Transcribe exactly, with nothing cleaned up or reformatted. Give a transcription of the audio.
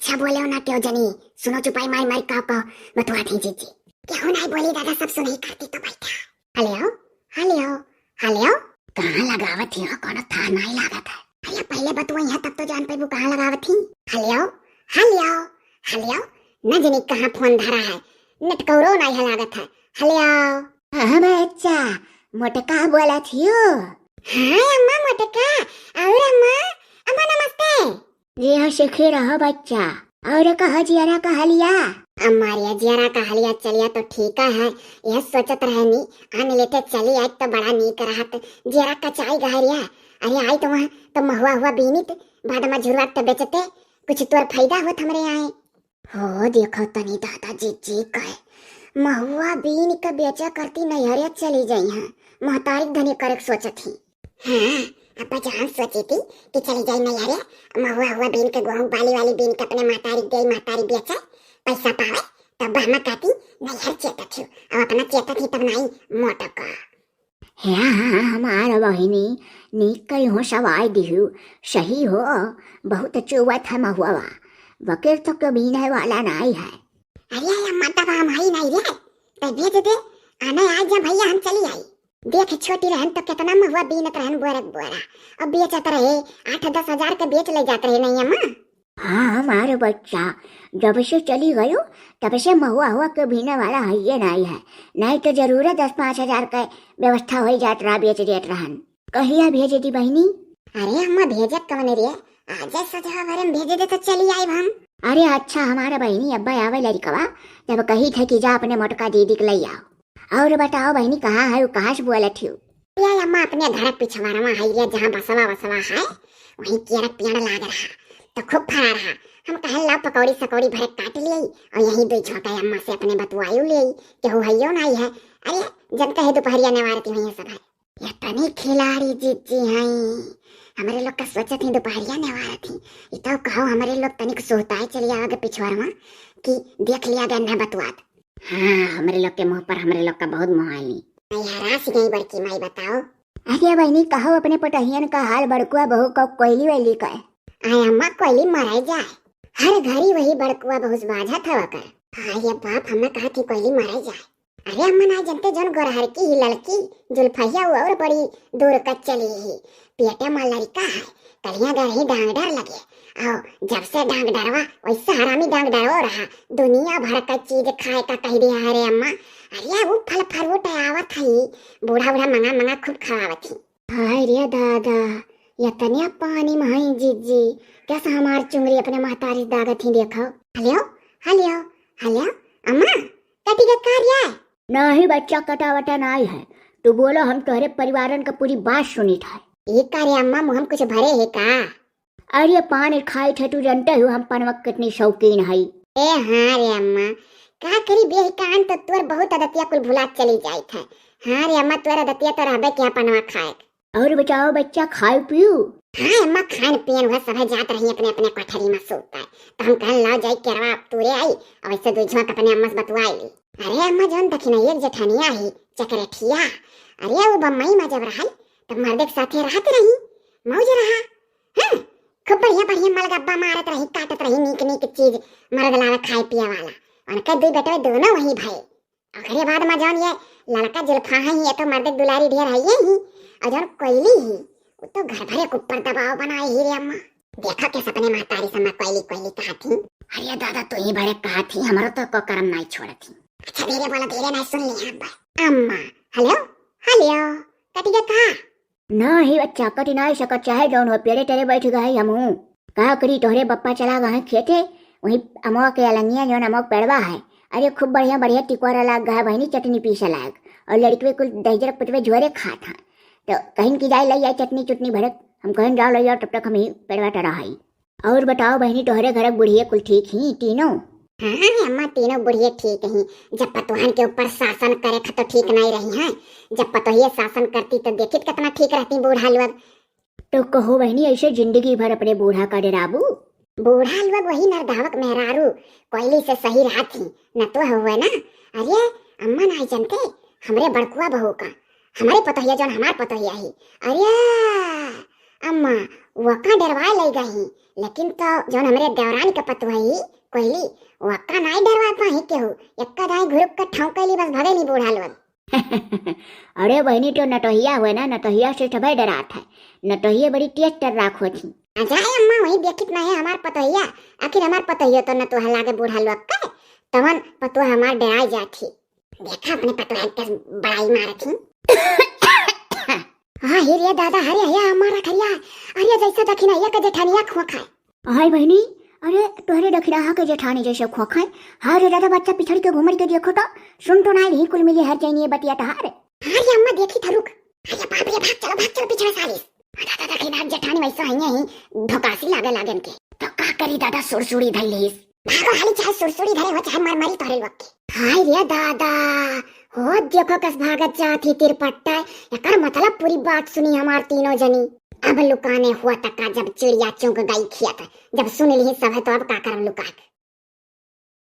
अच्छा बोलेउ ना केउ जनी, सुनो चुपाई मारी मारी काव काव बतुआत ही जीजी। केहू नाहीं बोली दादा, सब सुनही करती तो बैठा। हेलो, हेलो, हेलो। कहाँ लगावत ही हो, कोनो थाह नाहीं लागत है। अरे पहिले बतुआई है तब तो जान पैबू कहाँ लगावत ही। हेलो, हेलो, हेलो। न जनी कहाँ फोन धरा है, नेटकौरो नाहीं है लागत है। हेलो। हाँ बच्चा, मोटका बोलत हियो? हाँ अम्मा मोटका। और अम्मा, अम्मा नमस्ते। जी हाँ, सुखी रहो बच्चा। और कहो जियरा का हलिया? अम्मा रे, जियरा का हलिया चलिया तो ठीक है, यह सोचत रहनी, आन लेते चली आज तो बड़ा नीक रहत। जियरा कचाई गहरिया, अरे आई तो वहाँ तो महुआ हुआ बीनित, बाद में झुरवा तो बेचते, कुछ तोर फायदा होत हमरे आए। हो देखो तनी दादा जीजी कहे, महुआ बीन के बेचा करती नैहरिया चली जाई हैं, महतारी धनी करे के सोचत ही। हाँ, अब जान सोची थी कि चली जाई नैहरे, महुआ हुआ बीन के, गोहूँ बाली वाली बीन के अपने महतारी दे, महतारी बेचे, पैसा पावे, तब हम कहती नैहर चेतत ही, अब अपना चेतत ही तब नाहीं मोटका। हाँ, हाँ, हमार बहिनी, नीक करी हो सवाई दिहु, सही हो, बहुत चुवत है महुआ, वकील तो के बीने वाला नाहीं है। अरे अम्मा, तब हम हई नाहीं रे, तो बेच दे, आने आ जा भैया, हम चली आई। देख छोटी रहन तो कितना महुआ बीनत रहन बोरक बोरा, अब बेचत रहे, आठ दस हजार के बेच ले जात रहे नाहीं अम्मा। हाँ, हमार बच्चा, जब से चली गयो, तब से महुआ हुआ के बीने वाला हइये नाहीं है, नाहीं तो जरूर दस पाँच हजार के व्यवस्था होइ जात रहा, बेच देत रहन। कहिया भेजे दी बहिनी? अरे अम्मा, भेजे कवन रे, आज सजहा भरे में भेजे दे तो चली आइब हम। अरे अच्छा, हमार बहिनी अब्बा आवे लड़कवा, जब कही थे कि जा अपने मोटका दीदी के लइ आओ। और बताओ बहिनी, कहाँ है, कहाँ से बोलत हो? या अम्मा, अपने घर के पिछवाड़वा है रे, जहाँ बसवा वसवा है, वहीं केरक पेड़ लाग रहा, तो खूब फरा रहा। हम कहन लाओ पकौड़ी सकौड़ी भरे काट लिए और यहीं दुई झोंका अम्मा से अपने बतुआयु लिए, केहू हइयो नाहीं है। अरे जनते है दोपहरिया नेवारती हुई है सब है। ये तनी खिलाड़ी जीजी हैं, हमरे लोग का सोचत ही दोपहरिया नेवारत ही। ये तो कहो हमरे लोग तनिक सुहताए चली आवे पिछवाड़वा कि देख लिया गया ना बतुआत। हाँ, हमरे लोग के मुँह पर हमरे लोग का बहुत मोहाई। मैं हरास गई बड़की माई, बताओ। अरे बहिनी, कहो अपने पटहियन का हाल, बड़कुआ बहू का कोयली वैली का है? आय अम्मा, कोयली मराई जाए, हर घड़ी वही बड़कुआ बहू से बाझत हवा कर। हाँ ये बाप, हमें कहा थी कोयली मराई जाए। अरे अम्मा ना जनते, जौन गोरहर की ही लड़की जुल्फहिया वो और बड़ी दूर का चली ही, पेटे में लड़का है, कलिया गरही डांग डर लगे। आओ, जब से डांग डरवा, वैसे हरामी डांग डरवा रहा। दुनिया भर का चीज खाए का कह दिया है रे अम्मा। अरे, वो फल फ्रूट आवत है, बूढ़ा बूढ़ा मंगा मंगा खूब खवावत ही। हाय रे दादा, यतनिया पानी में हई जीजी, कैसे हमार चुंगरी अपने महतारी दागत ही देखो। हेलो, हेलो, हेलो, अम्मा, कटी के कार है? नहीं बच्चा, कटा वटा नहीं है। तू बोलो, हम तोहरे परिवारन का पूरी बात सुनित है। ई का रे अम्मा, मुँह में कुछ भरे है का? अरे पान खाई थे, तू जानते हो हम पनवा के कितनी शौकीन हई। ए हाँ रे अम्मा, का करी बेहिकान तो तोर बहुत आदतिया कुल भुला चली जाइत है। हाँ रे अम्मा, तोर आदतिया तो रहबे किया पनवा खाए। और बताओ बच्चा, खाए पियो? हाँ अम्मा, खान पियन हुआ सब जात रही अपने अपने कोठरी में सोता है। तो हम कहन लाओ जाई केरवा तूरे आई, और ऐसे दो झोंक अपने अम्मा से बतुआई ली। अरे अम्मा, जौन दखिनैया के जेठनिया ही चकरेठिया, अरे वो बम्बई में जब रहल तब मर्दे के साथे रहत रही, मौज रहा। हाँ, खूब बढ़िया बढ़िया मलगब्बा मारत रही, काटत रही नीक नीक चीज, मर्द लावे खाए पिए वाला। उनके दुई बेटवे दोनों वही भए। ओकरे बाद में जौन ये लड़का जुल्फा है, ये तो मर्द दुलारी ढेर है ये ही, और जौन कोयली ही, वो तो घर भरे के ऊपर दबाव बनाए ही रे अम्मा। देखा के सपने महतारी से मैं कोयली कोयली कहा थी। अरे दादा, तू ही बड़े कहा थी, हमारो तो को करम नहीं छोड़ा थी। अच्छा धीरे बोला, धीरे नहीं सुन लिया अब्बा। अम्मा, हेलो, हेलो, कटी के कहा? ना ही बच्चा, कटी ना सकत, चाहे जौन हो, पेड़े टेरे बैठ गए हमहू। का करी, तोहरे बप्पा चला गए खेते, वहीं अमवा के अलंगिया जौन अमवा के पेड़वा है। अरे खूब बढ़िया बढ़िया टिकोरा लाग गया बहिनी, चटनी पीसे लायक। और लड़कवे कुल दहिजर पुतवे झोरे खात हैं। तो कहिन की जाए लई आई चटनी चुटनी भरत, हम कहन जाओ लई आओ, तब तक हम ही पेड़वा टरा हई। और बताओ बहिनी, तोहरे घर के बुढ़िए कुल ठीक ही तीनों? हाँ रे अम्मा, तीनों बुढ़िए ठीक ही। जब पतोहन के ऊपर शासन करे ख तो ठीक नहीं रही हैं, जब पतोहिए शासन करती तो देखित कितना ठीक रहती बूढ़ा लोग। तो कहो बहिनी, ऐसे जिंदगी भर अपने बूढ़ा का डराबू? बूढ़ा लोग वही नरगावक मेहरारू कोयली से सही रहत ही, न तो हुए ना। अरे अम्मा नहीं जानते, हमरे बड़कुआ बहू का, हमारे पतोहिया जौन हमार पतोहिया ही, अरे अम्मा, वका डरवाए लइ गई, लेकिन तो जौन हमरे देवरानी के पतोह ही कोइली, वका नाई डरवा पाही केहू। एक्का दाई घुरुक के ठाँव कैली, बस भगेली बूढ़ा लोग। अरे बहिनी, तो नटोहिया हुए ना, नटोहिया से सबै डरात है। नटोहिया बड़ी तेज तर्राक होत ही। आ जाए अम्मा, वही देखित ना है हमार पतोहिया। आखिर हमार पतोहिया तो नटोहा लागे बूढ़ा लोग के, तवन पतोह हमार डराई जात ही। देखा अपने पतोह के बड़ाई मारत ही। हाँ, हे रे दादा, हरे हया हमारा खरिया, अरे जैसे दखिनहिया के जेठानिया खोखाए। हाय बहिनी, अरे तोहरे दखिनहा के जेठानी जैसे खोखाए। हाय रे दादा, बच्चा पिछड़ के घूमर के देखो तो, सुन तो नाई रही कुल मिली हर जइनी ये बतिया तहार। हाँ रे अम्मा, देखी था रुक। अरे बाप रे, भाग चलो, भाग चलो पिछड़ा सालिस। दादा दखिनहा जेठानी वैसे हइये ही, धोकासी लागे लागन के। तो का करी दादा, सुरसुरी धई लीस। भागो हाली, चाहे सुरसुरी धरे हो, चाहे मरमरी तोहरे लोग के। हाय रे दादा, हो देखो कस भागत जात ही तिरपट्टा। एकर मतलब पूरी बात सुनी हमार तीनों जनी। अब लुकाने हुआ तका, जब चिड़िया चुग गई खेत, जब सुन ली सब है तो अब का करब लुका के।